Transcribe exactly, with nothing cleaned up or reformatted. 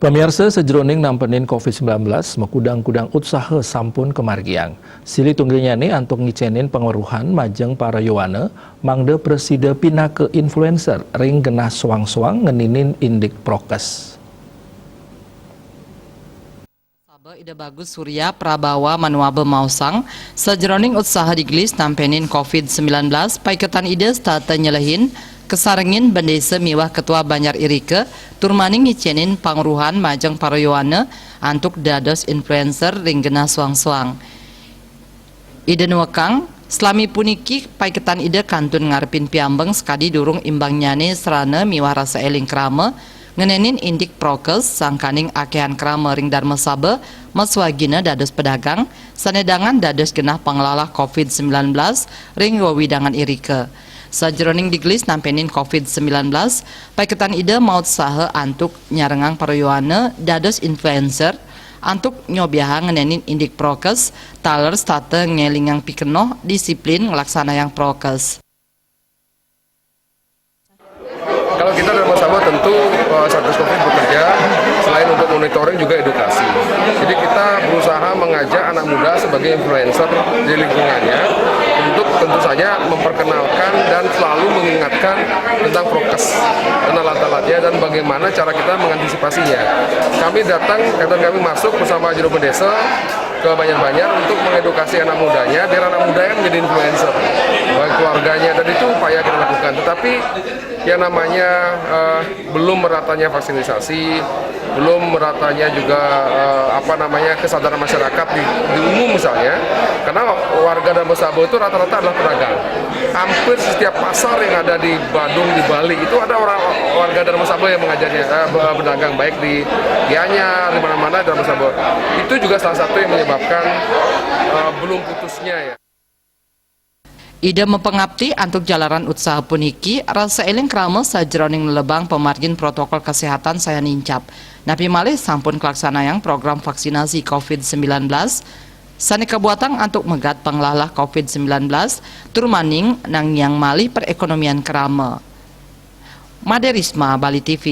Pamiarsa, sajeroning nampenin covid sembilan belas, makudang-kudang utsaha sampun kamargiang. Silih tunggilnyane antuk ngicenin pangweruhan majeng para yowana, mangda prasida pinaka influencer ring genah soang-soang ngeninin indik prokes. Saba Ida Bagus Surya Prabawa Manuaba maosang, sajeroning utsaha digelis nampenin covid sembilan belas, paiketan Ida setata nyelehin, kasarengin bendesa miwah ketua banjar irika, tur maning ngicenin pangruhan majeng para yowana antuk dados influencer ring genah soang-soang. Ida nuekang, salami puniki paiketan Ida kantun ngarepin piambeng sakadi durung imbangnyane sarana miwah rasa eling krama, ngenenin indik prokes sangkaning akehan krama ring Darma Saba, maswagina dados pedagang, sane dangan dados genah panglalah covid sembilan belas ring wewidangan irika. Sajeroning digelis nampenin covid sembilan belas, paiketan Ida mautsaha antuk nyarengang para yowana dados influencer, antuk nyobiahang ngenenin indik prokes, taler setata ngelingang pikenoh disiplin nglaksanayang prokes. Kalau kita Darma Saba tentu eh, Satgas covid bekerja selain untuk monitoring juga edukasi. Jadi kita berusaha mengajak anak muda sebagai influencer di lingkungannya untuk tentu saja memperkenalkan dan selalu mengingatkan tentang prokes dan alat-alatnya dan bagaimana cara kita mengantisipasinya. Kami datang, kadang kami masuk bersama juru desa ke banjar-banjar untuk mengedukasi anak mudanya, biar anak muda yang menjadi influencer bagi keluarganya, dan itu upaya kita lakukan. Tetapi yang namanya eh, belum meratanya vaksinasi, belum meratanya juga eh, apa namanya kesadaran masyarakat di, di umum misalnya, karena warga Darma Saba itu rata-rata adalah pedagang. Hampir setiap pasar yang ada di Badung, di Bali itu ada orang warga Darma Saba yang mengajarnya eh, be- berdagang, baik di Gianyar, di mana-mana Darma Saba. Itu juga salah satu yang menyebabkan eh, belum putusnya ya. Ida mapangapti antuk jalaran utsaha puniki, rasa eling krama sajeroning nlebang pamargin protokol kesehatan sayan nincap. Napi malih sampun kalaksanayang program vaksinasi covid sembilan belas sane kabuatang antuk megat panglalah covid sembilan belas, tur maning nangiang malih perekonomian krama. Made Risma, Bali T V.